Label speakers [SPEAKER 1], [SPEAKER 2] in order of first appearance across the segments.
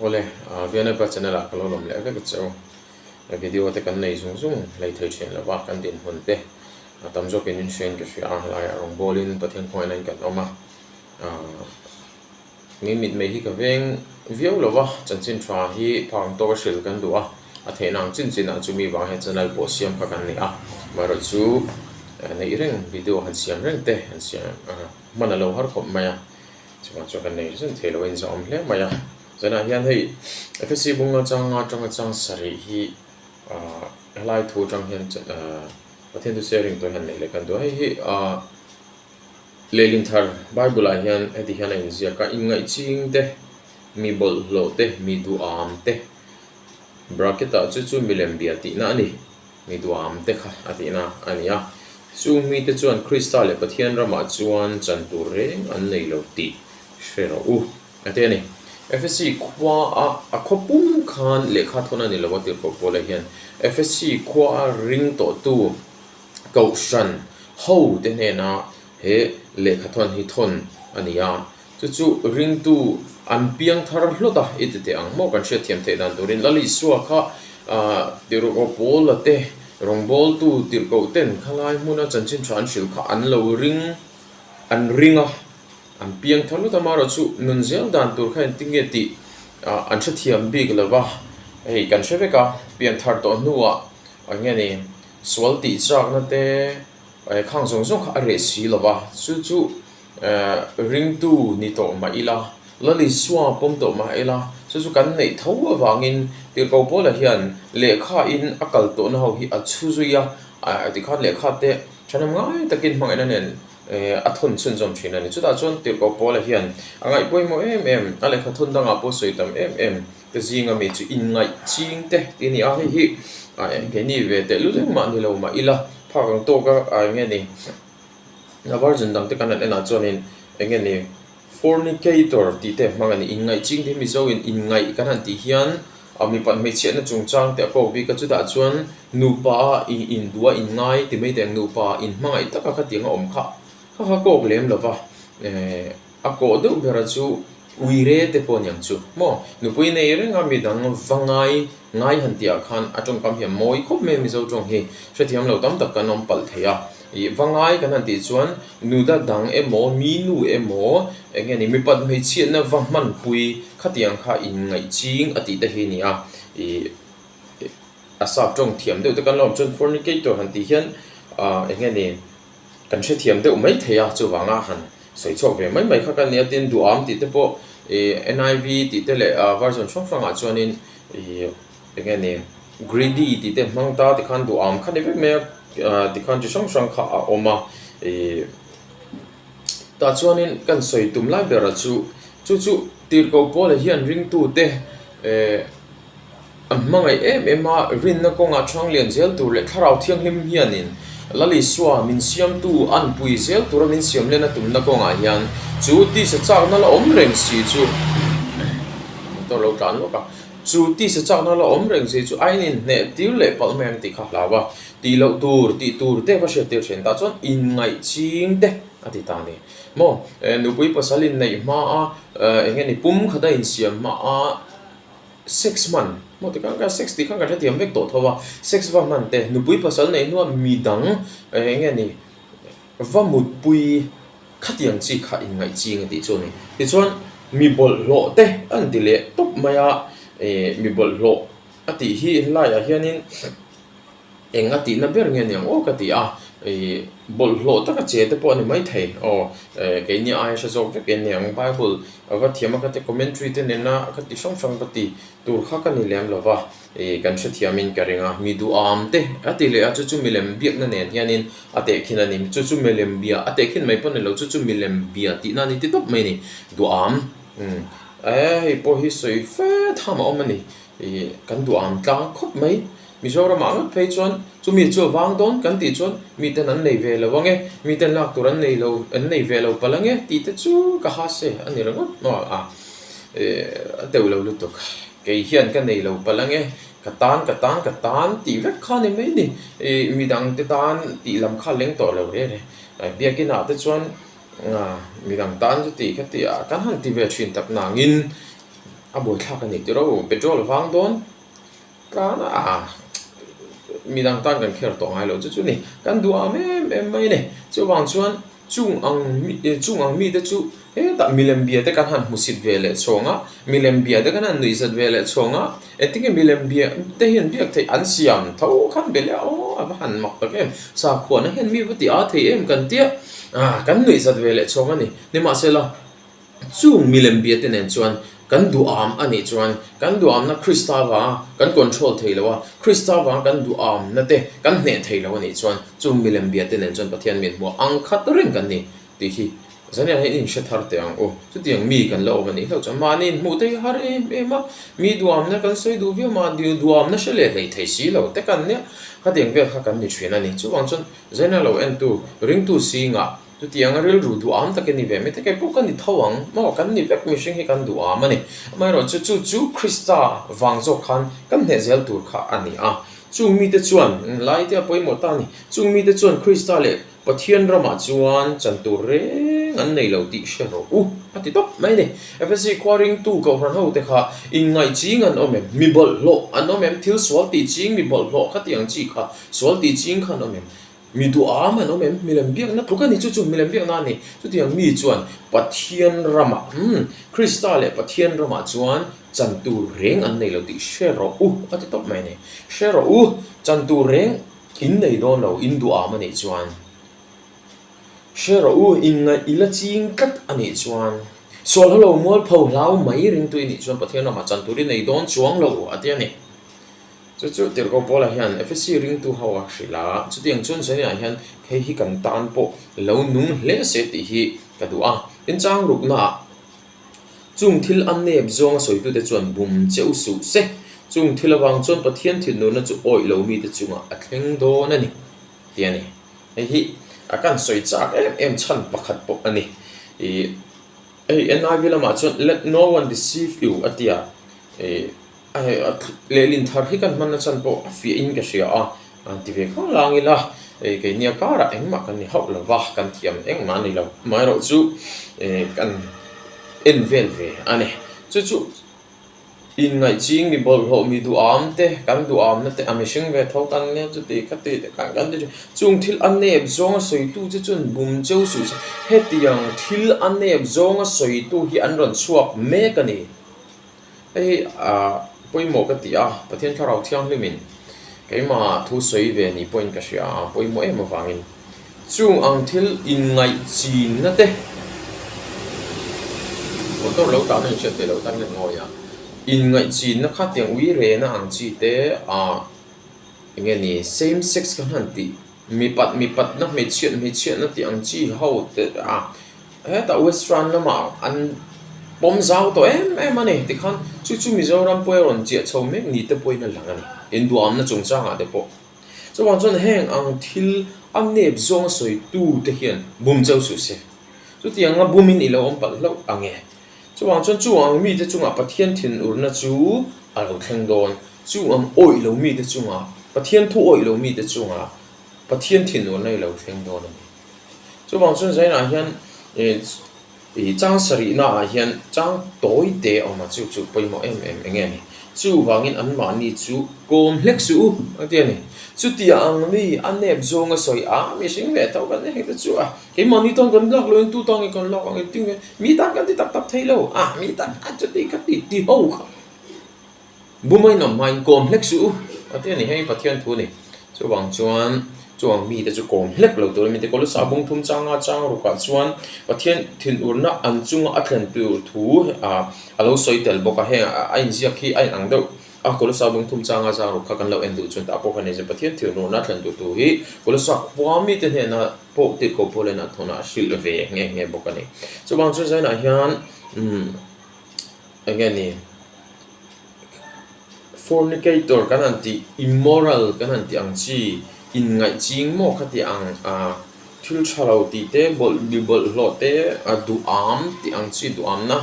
[SPEAKER 1] Awle, VNF channel ah ka lo lawm leh vek a che u. Video te kan nei zung zung hlei thei thin lo va, kan dinhmun te a tam zawkin min hriain ka hria a, helaiah rawngbawlin Pathian khawngaihna in kan awm a. Mi mitmei hi ka veng viau lo va, chanchin tha hi phak ang tawka hrilh kan duh a, a theihna ang chin chinah chumi vang hian channel pawh siam kha kan nei a. Amaherawhchu neih reng video han siam reng te han siam hman a lo har khawp mai a. Chuvang chuan kan nei zun thei lo a inzawm hle mai a. Zanah hian hei FSC bunga changa atanga chang sarih hi ahh helai thu atang hian ahh Pathian thu sharing tur hian neih leh kan duh a. Hei hi ahh lehlin thar Bible ah hian heti hian a inziak a, inngaih ching te, mi bawlhhlawh te, mi duham te bracket ah chu chu milem bia tihna a ni. Mi duam te kha a tihna a ni a. Chung mite chuan Krista leh Pathian ramah chuan chan tur reng an nei lo tih hre rawh u, a ti a ni. Efesi khua a a khaw pum khan lehkha thawn a ni lo a tirhkoh Paula hian Efesi khua a ring tawhtu Kohhran ho te hnena he lehkha thawn hi thawn a ni a. Chu chu ringtu an piang thar hlawt a, i ti teh ang maw kan hriatthiam theih dan turin Lal Isua kha tirhkoh Paula te rawngbawltu tirhkoh ten khalai hmuna chanchin tha an hrilh kha an lo ring an ring a, an piang thar hlawt a, amaherawh chu nun zel dan tur kha engtin nge tih an hrethiam bik lo va, hei kan hre vek a, pian thar tawh hnuah eng nge ni sual tih chakna te khang zawng zawng kha a reh si lo va, chu chu. Ringtu ni tawh mah ila, Lal Isua pawm tawh mah ila, chu chu kan neih tho avangin Tirhkoh Paula hian lehkha in a kal tawhna ho hi a chhu zui a, tikhan lehkha te thahnem ngai takin hmangaihna nen a thawn chhunzawm thin a ni. Chutah chuan Tirhkoh Paula hian a ngaih pawimawh em em, a lehkha thawn dangah pawh sawi tam em em te zinga mi chu inngaih ching te tih a ni a, hei hi keini ve tehlul engmah ni lo mah ila phak ang tawka eng nge ni. A version dang te kan han en ah chuanin eng nge ni fornicator tih te hmang a ni inngaih ching te hi mizo in inngaih kan han tih hian a mipat hmeichhiatna chungchang te a kawk bik a chutah chuan nupa a ih induh a inngai ti mai te ang nupa inhmangaih taka khatiang a awm kha kha kha kawk lem lo va eh a kawh deuh ber a chu uire te pawh a ni ang chu maw nupui nei reng a midang va ngai ngai han tih ah khan a tawngkam hi a mawi khawp mai a mizo tawng hi hrethiam lo tam tak kan awm palh thei a. Ih va ngai kan han tih chuan nuda dang emaw mi nu emaw eng nge ni mipat hmeichhiatna va hmanpui khatiang kha inngaih ching a tih te hi a ni a. Ih a sap tawng thiam deuh te kan lo awm chuan fornicator han tih hian ah eng nge ni kan hrethiam deuh mai thei a chuvanga han sawi chhuak ve mai mai kha ka nia tin duham tih te pawh ih N_I_V tih te leh version hrang hrangah chuanin ih Eng nge ni? Greedy tih te hmang ta tikhan duham kha ni vek mai a, tikhan chi hrang hrang kha a awm a. Ih tah chuanin kan sawi tum lai berah chu chu chu tirhkoh Paula hian ringtute eh an hmangaih em em a, rinna kawngah chhang lian zel tur leh thlarau thianghlim hianin Lal Isua min siamtu an pui zel tura min siam lena tumna kawngah hian chu tisa chakna la awm reng si chu motor lo tlan lawk a. Chu tisa chakna la awm reng si chu a in inhneh tir leh palh mai ang tih kha hlau a, tih loh tur, tih tur te va hriat tir thin tah chuan inngaih ching te a ti ta a ni. Maw nupui pasal inneih hma a, eng nge ni pum khat a insiam hma a sex hman, maw tikhan kha sex tih khan kan hrethiam vek tawh tho a, sex va hman te, nupui pasal neih hnua midang eng nge ni va mutpui Khatiang chi kha inngaih ching a tih chu a ni. Tichuan, mi bawlhhlawh te an ti leh tawp mai a, ih mi bawlhhlawh a tih hi helaiah hianin eng a tihna ber nge niang aw ka ti a, ih bawlhhlawh taka che te pawh a ni maithei aw, keini aia hre zawk vek en niang Bible a va thiam a ka ti commentary te nena ka ti hrang hrang ka ti tur kha ka ni lem lo va. Ih kan hrethiamin ka ring a, mi duham te a ti leh a, chu chu milem biakna nen hianin a tehkhin a ni. Chu chu milem bia a tehkhin mai pawh ni lo, chu chu milem bia tihna a ni ti tawp mai a ni. Duham umm eh hei pawh hi sawi fe tham a awm a ni. Ih kan duham tlang khawp mai. Mizoramah ngawt phei chuan chumi chu a vang dawn kan tih chuan miten an nei ve lo ang e, miten lak tur an nei lo an nei ve lo palh ang e tih te chu ka ha se a ni ringawt maw a ih a deuh lo lutuk. Kei hian ka nei lo palh ange, ka tan ka tan ka tan tih vek kha ni mai ni. Ih midang te tan tih lam kha leng tawh lo reh reh. Biakin ah te chuan midang tan chu tih kha tih ah kan han ti ve thin tak nangin A buaithlak a ni tiraw, petrol vang dawn tlan a, midang tan kan kher tawh ngai lo chu chu ni, kan duham em em mai a ni. Chuvang chuan chung ang chung ang mite chu hetah milem bia te kan han hmusit ve leh chhawng a, milem bia te kan han nuihzat ve leh chhawng a, engtin nge milem bia te hian biak theih an siam tho khan be leh a, aw a va han mak tak em, sakhuana hian mi va ti a thei em kan tia, kan nuihzat ve leh chhawng a ni. Nimahsela. Chung milem biate nen chuan kan duham a nih chuan kan duhamna Krista vanga kan control thei lo a, Krista vanga kan duhamna te kan hneh thei lo a nih chuan chung milem biate nen chuan Pathian min hmuh ang khat reng kan ni tih hi zaniah hian in hre thar teh ang u. Chutiang mi kan la awm a nih hlauh chuan mahni inhmuh te hi har em em a, mi duhamna kan sawi duh viau mahni duhamna hre leh hlei thei si lo te kan nia, khatiang vel kha kan ni thin a ni. Chuvang chuan zaniah lo entu ringtu singah Chutiang a rilru duham tak i ni ve mai te kei pawh ka ni tho ang maw kan ni vek mihring hi kan duham a ni. Amaherawhchu chu chu Krista vang zawk khan kan hneh zel tur kha a ni a. Chung mite chuan lai te a pawimawh ta a ni. Chung mite chuan Krista leh Pathian ramah chuan chan tur reng an nei lo tih hre rawh u a ti tawp mai a ni. Efesi khua ringtu kohhran ho te kha inngaih ching an awm em? Mi bawlhhlawh an awm em? Thil sual tih ching mi bawlhhlawh khatiang chi kha sual tih ching kha an awm em? Mi duham an awm em? Milem biakna tluk a ni chu chu milem biakna a ni. Chutiang mi chuan Pathian ramah, umm, Krista leh Pathian ramah chuan chan tur reng an nei lo tih hre rawh u a ti tawp mai a ni. Hre rawh u, chan tur reng in nei dawn lo, in duham a nih chuan. Hre rawh u, inngaih i la ching tlat a nih chuan. Sual halo mualpho hlau mai ringtu i nih chuan Pathian ramah chan tur i nei dawn chuang lo a ti a ni. Chu chu Tirhkoh Paula hian Efesi ringtu ho a hrilh a, chutiang chuan Zaniah hian hei hi kan tan pawh lo nung hle se tih hi ka duh a. Tin chang ruknaah chung thil a nep zawnga sawitute chuan bum che u suh se, chung thil avang chuan Pathian thinurna chu awih lo mite chungah a thleng dawn a ni tih a ni. Hei hi a kan sawi chak em em chhan pakhat pawh a ni. Ih hei NIV lamah chuan Let no one deceive you a ti a, ih Lehlin thar hi kan hmanna chan pawh a fiahin ka hria a, an ti ve khang lang ila, keini a karah engmah kan ni hauh lo va, kan thiam engmah a ni lo. Amaherawhchu kan en vel ve a ni. Chu chu inngaihching mi bawlhhlawh mi duham te, kan duhamna te a mihring ve tho kan nia chuti khati te khan kan ti thin. Chung thil a nep zawnga sawitu che chuan bum cheu suh se, hetiang thil a nep zawnga sawitu hi an rawn chhuak mek a ni. Hei hi ah pawimawh ka ti a, Pathian Thlarau Thianghlimin keimah thu sawi ve ni pawhin ka hria a, pawimawh em avangin chung ang thil inngaih chinna te motor lo tah na inhriat theih loh tan hian ngawi a, inngaih chinna kha tiang ui rena ang chi te ah eng nge ni same sex kan han tih mipat mipatna hmeichhiat hmeichhiatna tih ang chi ho te a. Hetah Western lamah an pawm zau tawh em em a ni. Tikhan chu chu Mizoram pawh a rawn chiah chho mek ni te pawhin a lang a ni. Induamna chungchangah te pawh. Chuvang chuan heng ang thil a nep zawnga sawitu te hian bum cheu suh se. Chutianga bumin i lo awm palh hlauh ang e. Chuvang chuan chu ang mite chungah Pathian thinurna chu a lo thleng dawn. Chu ang awih lo mite chungah, Pathian thu awih lo mite chungah Pathian thinurna i lo thleng dawn a ni. Chuvang chuan zainah hian ih chang sarihna ah hian chang tawi te a awm a, chu chu pawimawh em em eng nge ni. Chuvangin anmahni chu kawm hlek suh u a ti a ni. Chutia ang mi a nep zawnga sawi a mihring leh tho kan heng te chu a keimahni tan kan lak lo in tu tan nge kan lak ang engtin nge mi tan kan ti tak tak thei lo a mi tan a chuti kha ti ti ho kha. Buma inawm hmain kawm hlek suh u a ti a ni, hei Pathian thu a ni. Chuvang chuan chuang mite chu kawm hlek lo tur a ni. Kolosa bung thum changa chang rukah chuan Pathian thinurna an chunga a thlen tur thu a lo sawi tel bawk a, heng a inziak hi a inang deuh a, Kolosa bung thum changa chang ruk kha kan lo en duh chuan tah pawh khan inziak Pathian thinurna a thlen tur thu hi Kolosa khua mite hnena pawh tirhkoh Paul-in a thawn a hrilh ve nghe nghe bawk a ni. Chuvang chuan zainah hian umm eng nge ni? Fornicator kan han tih, immoral kan han tih ang chi, inngaih ching maw kha tih ang ah thil tha lo tih te, bawlh mi bawlhhlawh te, a duham tih ang chi duhamna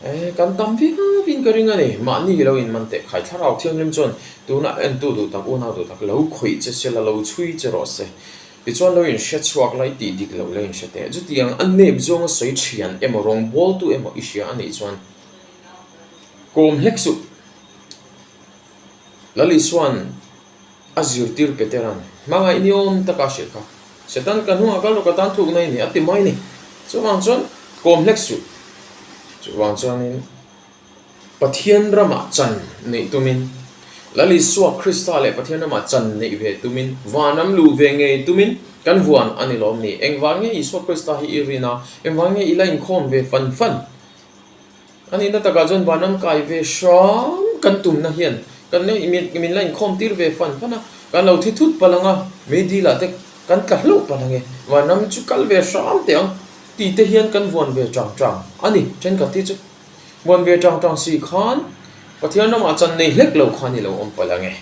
[SPEAKER 1] eh kan tam viau in ka ring a ni. Mahni hi lo inman teh khai thlarau thianghlim chuan tunah entu duh tak, unau duh tak lo khawih che se la, lo chhui che rawh se. Tichuan lo inhre chhuak la i tih dik loh la inhre teh. Chutiang a nep zawnga sawi thian emaw rawngbawltu emaw i hria a nih chuan. Kawm hlek suh. Lal Isua'n a zirtir Petera'n hmangaih ni awm taka a hrilh kha, Satan ka hnungah kal rawh ka tan thukna i ni a ti mai ni. Chuvang chuan kawm hlek suh. Chuvang chuanin Pathian ramah chan neih tumin, Lal Isua Krista leh Pathian ramah chan neih ve tumin, vanram luh ve ngei tumin kan vuan a ni lawm ni? Engvang nge Isua Krista hi i rin a? Engvang nge i la inkhawm ve fan fan? A nihna takah chuan vanram kai ve hram kan tumna hian kan la min la inkhawm tir ve fan fan a, kan lo thi thut palh ang a, meidilah te kan tla hlauh palh ang e, vanram chu kal ve hram teh ang tih te hian kan vuan ve chang chang a ni thenkhat hi chu. Vuan ve chang chang si khan Pathian ramah chan nei hlek lo khan i lo awm palh ang e.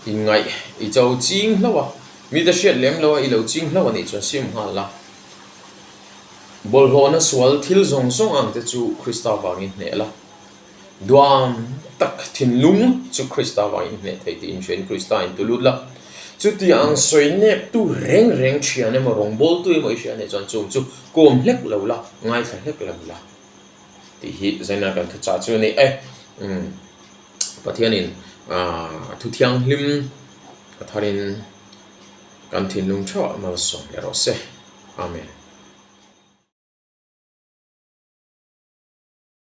[SPEAKER 1] Inngaih i cho ching hlauh a, mite hriat lem lo a i lo ching hlauh a nih chuan sim nghal la. Bawlhhlawhna sual thil zawng zawng ang te chu Krista vangin hneh la. Duam tak thinlung chu Krista vangin hneh thei tih inhriain Krista in tu lut la. Chuti ang sawi neptu reng reng thian emaw rawngbawltu emaw i hria anih chuan chung chu kawm hlek lo la, ngaithla hlek lo la tih hi zaina kan thuchah chu a ni e. Umm Pathianin a thu thianghlim a tharin kan thinlung theuhah malsawm leh rawh se. Amen.